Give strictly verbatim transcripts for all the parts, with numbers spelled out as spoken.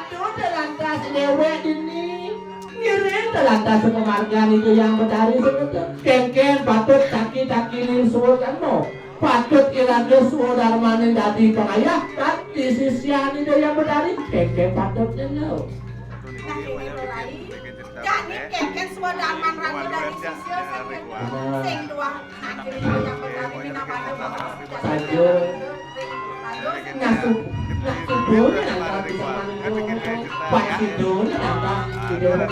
Tuh, lantas déwék dini. Ngiring teh lantas pamargan Ida Hyang Betari semeton. Kéngkén patut kaki-kaki ning suud anu. Patut iraga swadarmané dadi pangayah, dadi sisian Ida Hyang Betari. Kéngkén patut nyenggol. Nah, ini mulai. Jani kéngkén swadarman raga dadi sisia saking sing tuah. Nah, ini Ida Hyang Betari minangka. Saja. Ngasuh, ngasuh dulu nang bisa manunggu. Pasti dulu nang tidak.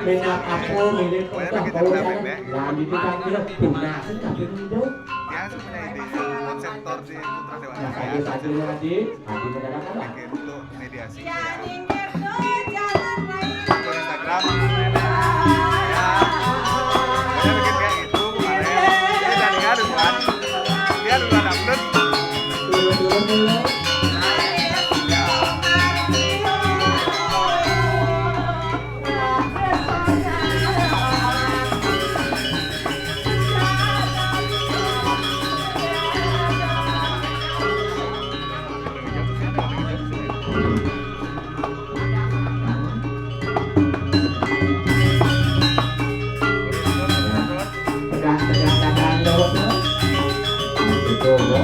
Minat apa, milik orang tahu kan? Nah, itu kan dia punya sih, tapi hidup. Dia sebenarnya ide konseptor di Putra Dewa. Nah, saja, saja, Adi. Adi, benar apa? Bikin tuh mediasi. Ya, ya. Akun Instagram. Ya. Saya bikin kayak gitu kemarin. Jadi tadi kan duluan. Dia duluan upload. Tegak-tegak dagang dawet, no. Gitu, no.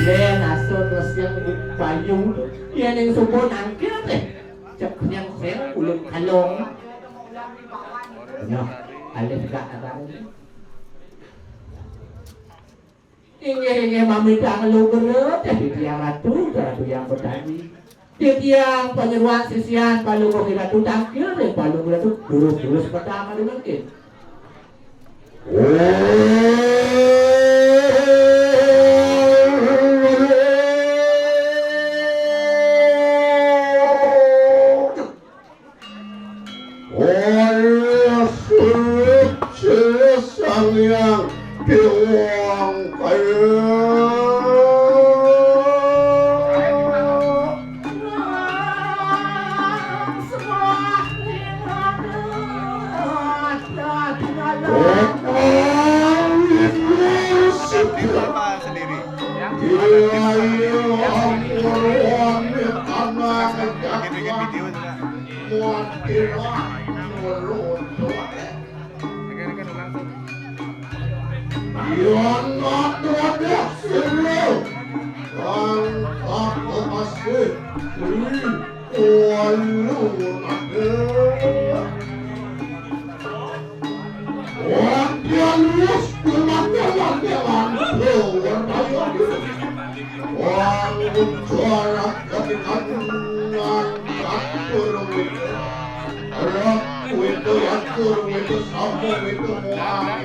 Lén asa terus yang payu. Yén ning suku nangkil téh. Cek yang sing ulun kalong. Nah, alih tegak dagang. Inggih, inggih, mamidang lugra, titiang Ratu, Ratu Hyang Betari. Titiang panyeruan sisian Palungguh Ratu, tangkil ring Palungguh Ratu, durus-durus petang anu mangkin. Oleh suci Sang Hyang Déwa Angkara. Sendiri. Iya, iya, ampun, ampun, anak. Bikin-bikin video juga. Muat ilang ngelucu. Yan anak wadah sira. Angkat kekasih. Ri walu naga. Wan dia luwes dumateng wantelan. Wan ujar kepikangan catur wita. Rak wita yatur wita sama wita muang.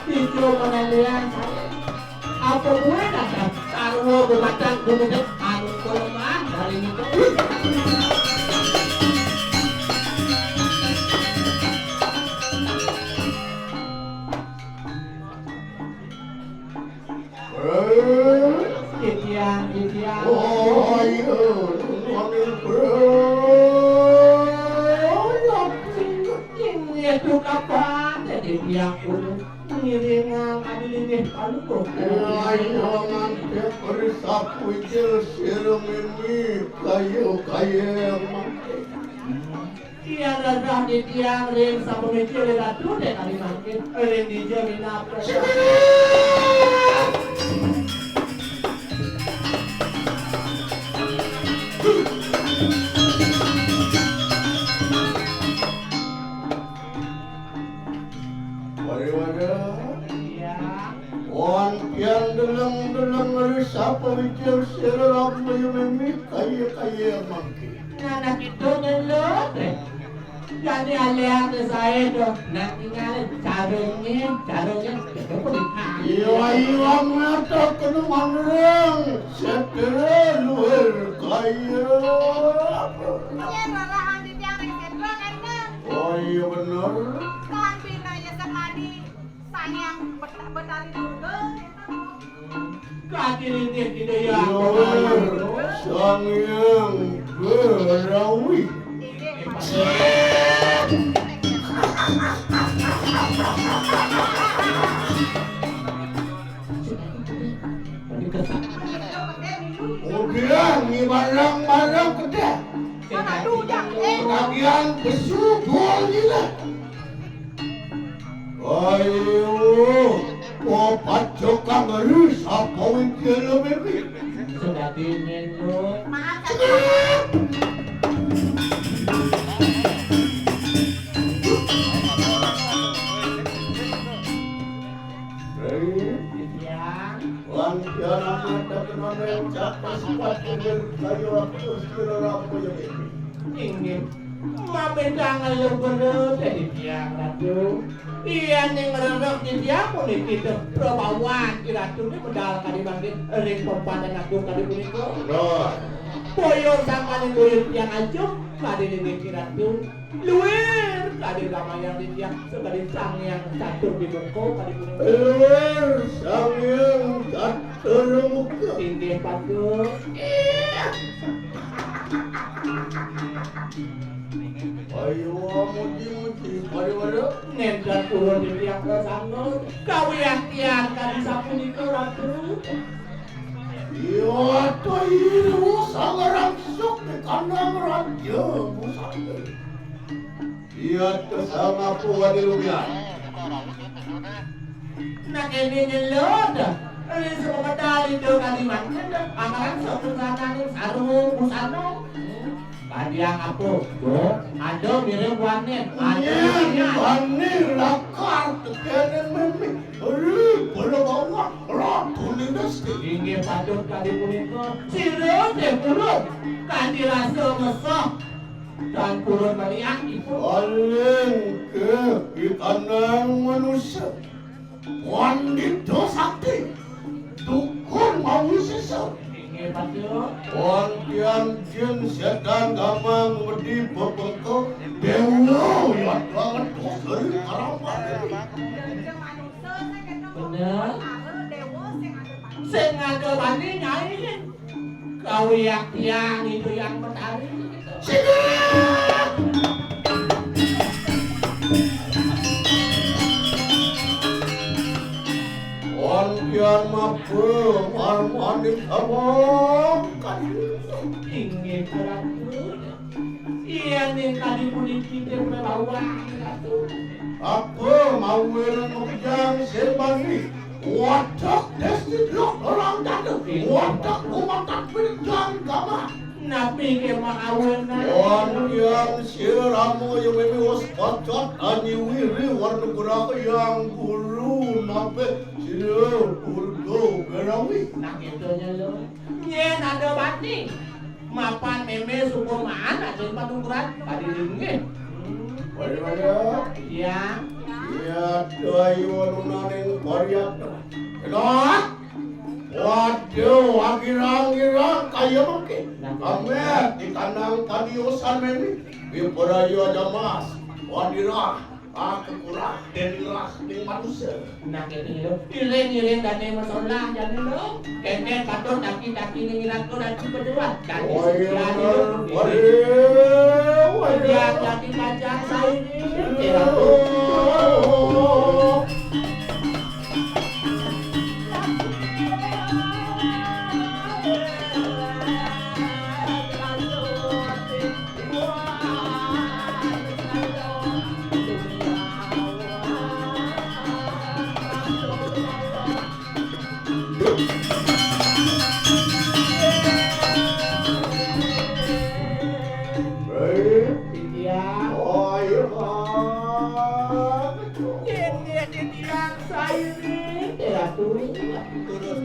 Ijo penandian saya. Apa gue kata? Sarwa gumatang gumedhek anu kelemah dari itu. Titiang, titiang. Oh, iya. Ini tuh kapan jadi tiang kudu ngiringan adi linggih palukuh. Iya, iya, mantep. Beri sapu ijil sira mimi kayu kaya mangke. Iya, dadah di tiang ring sapu ijil ratu dek kali mangke. Ring dija minap. Yan deleng-deleng ngeris apa wicil sira Rama ya mimi kaya-kaya mangke. Nah, nah, gitu, Nyen Lut. Jani aliane sae to. Nah, tinggalin carunge, carunge. Gitu, Pu. Iya, iya, mata kena manreng. Setera luar kaya. Iya, rarahan di tiang ring sendro, kan, Kang? Oh, iya, bener. Kan pinanya sekali. Sayang, beta-, betari Durga, ya, Kang? Kaki ringgit kita ya. Luar Sang Hyang Berawi. Ini, Pak. Udah, ngi barang-barang kedai. Mana tu, Jang? Eh. Bagian besu, dua gila. Ayo, opat cokang harus apa wikir lo, Bibi? Sudah dingin, lo. Maaf, Kang. Hei. Iya. Wan, tiada mata kenal yang cakap sifat kecil kayu aku sekira rapu yang ini. Inggih. Mabedang leluhur dadi tiang, Ratu. Iya ning ngrereh titiang puniki teh prabawan Ki Ratu ni medal kadi mangkin ring pempadan agung kadi punika. Bener. Boyo sangkaning boyo tiang ajum kadi niki Ki Ratu. Luir kadi ramayang titiang sakadi Sang Hyang Catur Bimurka kadi punika. Luir Sang Hyang Catur Muka. Inggih patut. Ayo, muji-muji, pariwara. Nenten purun titiang prasangga, kawiaktian kadi sapunika, Ratu. Iya, to iru sangarang sok di kandang raja, pusaka. Iya, to sangapu wadi lumian. Nah, kene nyelot. Ini semua medal itu kadi mangkin, anggaran sok sananing sarung busana. Kadiang apa? Tuh, ada mirip wanin. Ada mirip wanin, lakar, tekenen mimik. Ri, pada bawah, ratu nindas. Inggih patut kadi punika. Sira teh purun. Kadi rasa mesah. Dan purun meriah ipun. Paling ke ikanang manusia. Pandita sakti, dukun mawisesa. Inggih, Patut. Pantian jin setan gamang wedi bebengke, dewa yadrangan dosari karambani. Bener. Sing ada bani, Nyai. Kawiaktian itu yang Betari. Siap! Wan kian mabur, wan manik abang. Inggih, Ratu. Iya ning kadi puniki te prabawang, Ratu. Apa mawir makejang sing bani? Wadak desti blok orang dada. Wadak umakan pinjang gamah. Napi ke makawinan? Wan yang siramo yang mimiwas pacat ani wiri warna gerah yang guru nape sira urgo garawi. Nah, gitu nya lo. Yen ada bani, mapan meme sukuman ada yang panukuran, tadi dingin. Waduh, waduh. Iya. Iya, dayu anunaning Korea. Kenal? Waduh, agirang-girang kaya mengke. Amet di kandang tadi usan meme. Di Korea aja mas. Wadirah. Aku kurang dan irah ning manusia. Nah, kene lho. Iring-iring dane masalah jane lho. Kene patut daki-daki ning irako dadi pejuang. Dadi sekian lho. Waduh, waduh. Dia dadi pacar saiki. Irako. Terus, terus.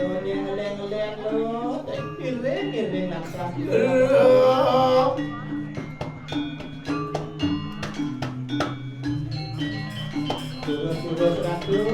Dunia ngeleng-ngeleng lo, teh, iring-iring langsung. Terus, terus, ratu.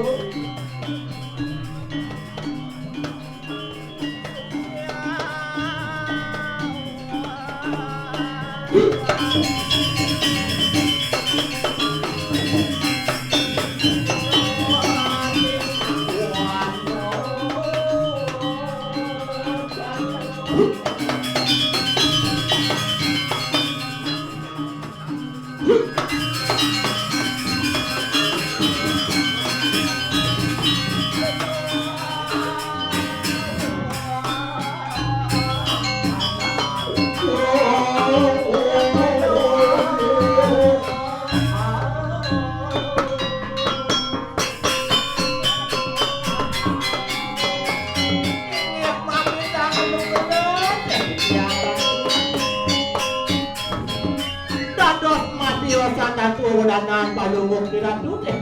Dados mati wasan datu wedanan palungguh di ratu teh.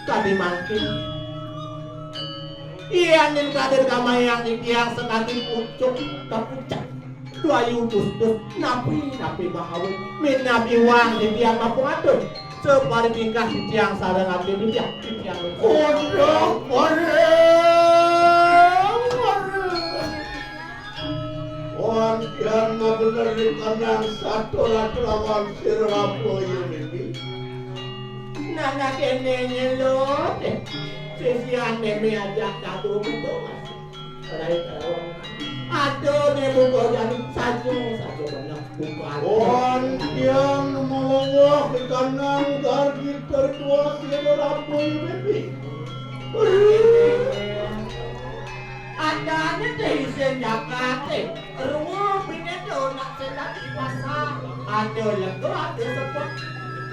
Tadi mangkin. Iya nin kadir kamayang titiang sakadi pucuk kapucak. Duayu tustus napi-napi mahawi. Minab iwang titiang mapungatur. Saparitingkah titiang sareng abdi titiang, titiang. Kodok bareng, bareng. Wantian mah bener dikenang satu ratu lawan sira Prabu Yunini. Nah, nah, kéné nyelot, eh. Sisian mémé ajak datu betul, Mas. Rai kawan. Aduh, né buka jadi saja, saja banyak buka. Wantian mah dikenang gargi tertua sira Prabu Yunini. Adané téh isin jagaté, ruwet binéda nak séndak dipasang. Ada lega, ada sepet.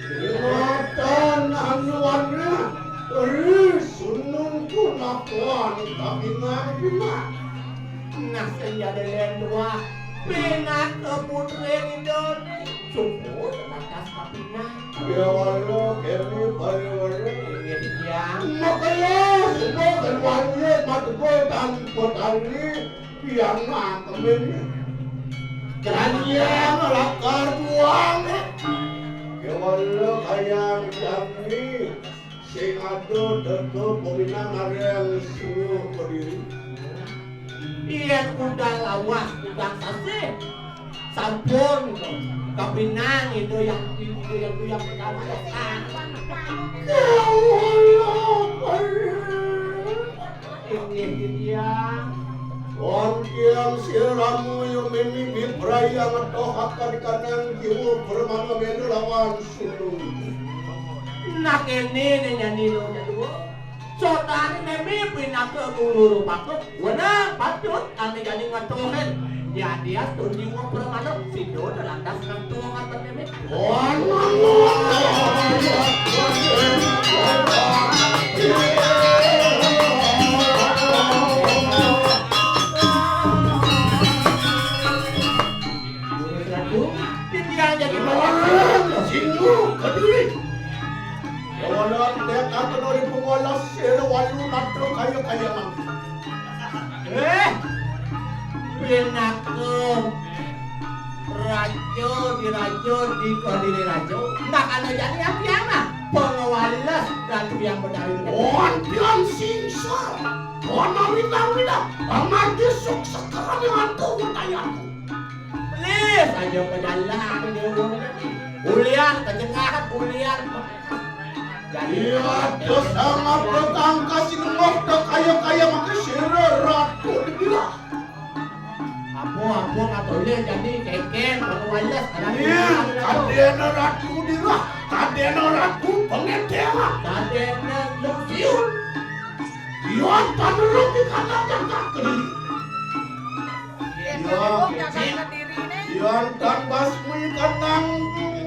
Ingatan anu warna, ri sunungku napan kabingan-bingan. Nah, sing jadi lén dua, pinaka putri Indonesia. Sumput lantas kapingan. Ya Allah, kami pariwara. Inggih, Yang. Makanya, semua keluarga, mata gue tanpa tali, biar makan ini. Jangan yang lakar buang. Ya Allah, kayang kami. Sing ada tetep peminan ada yang suruh berdiri. Yén kudang lawas, kudang sasih. Sampun, kapinang itu yang, itu yang, itu yang pertama. Ya Allah, inggih, Yang. Wong tiang sira Prabu Yunini bipraya ngetohaken kanang jiwa pramana beda lawan sulung. Nah, kéné né nyanyi lo jadul. Sotari mémé pinaka guru rupaka. Wenang patut kami jani ngetohin. Yadias tundi wa pramana, sida lantas ngetohaken mémé. Singgung kediri. Kawalan dek atau dari pengolah sel walu natra kaya-kaya. Eh, pinaka raja di raja di kediri raja. Nak ada jani apiana pengawales dan yang bedari. Wonten singsa. Wana winang-winang. Amargi sukses kerana antu utayanku. Lis aja pejalan dewa. Ulian kejengahan ulian. Jadi ada sangat bertangkas sinengok tak kaya-kaya maka sira ratu dibilang. Apa Ampun, atuh ieu jadi kengkeng, baru wales, ada. Iya, kadéna ratu dirah, kadéna ratu pangéténgan. Kadéna lusiu. Ieu paneruk di kandang jaga kediri. Iya, jaga kediri nih. Ieu tan basmi kandang,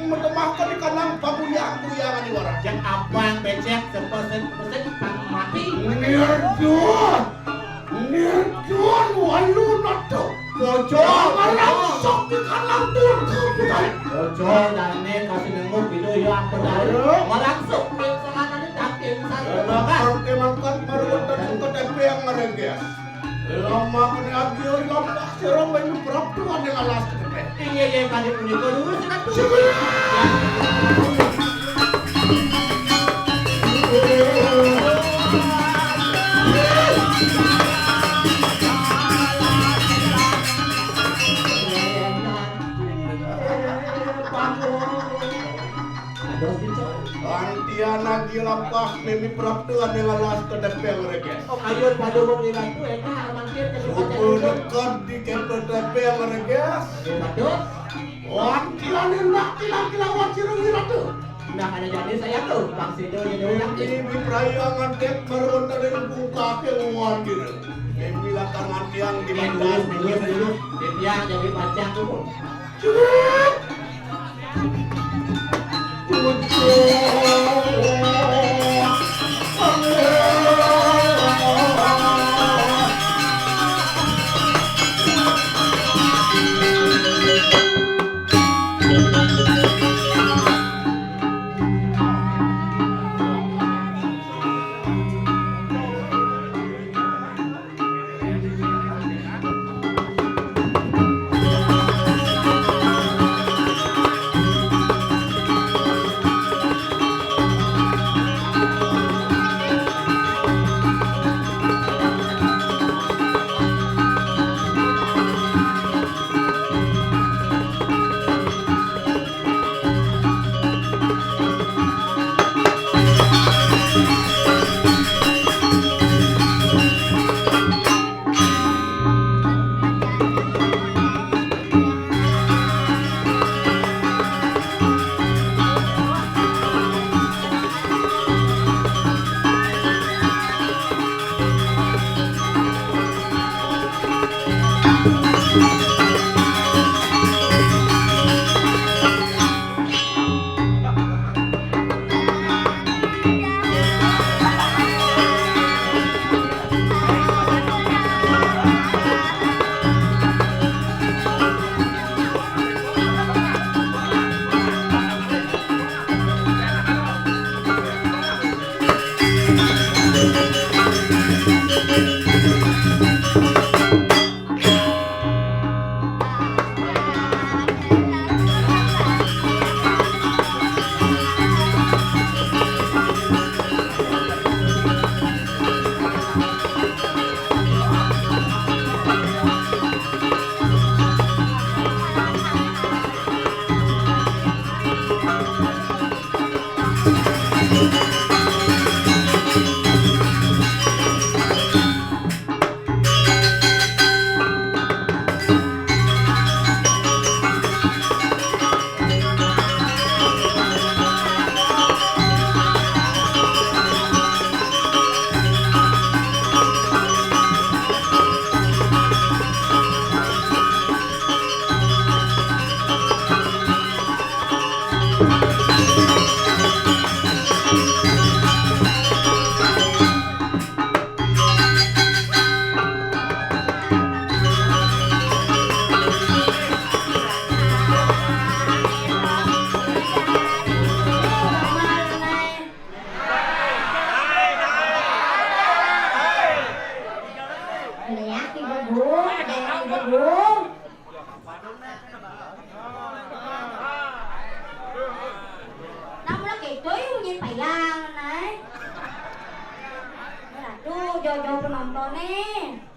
medemahkeun di kandang paguyang-guyangan di warang. Jeung abang becek sepesek-pesek pang mati. Nirjun. Nirjun walu nato. Bocor. Marangsok di kanan turun ke budaya. Bocor dan nih kasih nengok gitu ya, aku dari. Ayo. Marangsok. Yang sana tadi tak yang sana. Enak, oke, mangkat, baru datang ke T P yang ada, ya. Lama kena abdi, lama serem, ini perempuan yang alas ke T P. Iya, iya, kali punya kedua, sih, kan? Antian lagi lapas, mimi peraturan yang alas ke T P yang reges. Oh, ayo, pada mau ngira tuh, eta, mangkir ke tempat. Suku dekat di K P T P yang reges. Aduh. Wah, kilanin nak kilang kilawan sirung ngira tuh. Nah, ada jadi saya tuh, Bang Sido jadi orang. Ini di perayaan ngantek baru dari buka ke uang gitu. Ini bilakan ngantiang di. Eh, dulu, dulu, dulu. Dia jadi pacar tuh. Nah, mula gitu, yuk, nyin payang, nah. Aduh, jauh-jauh penonton nih.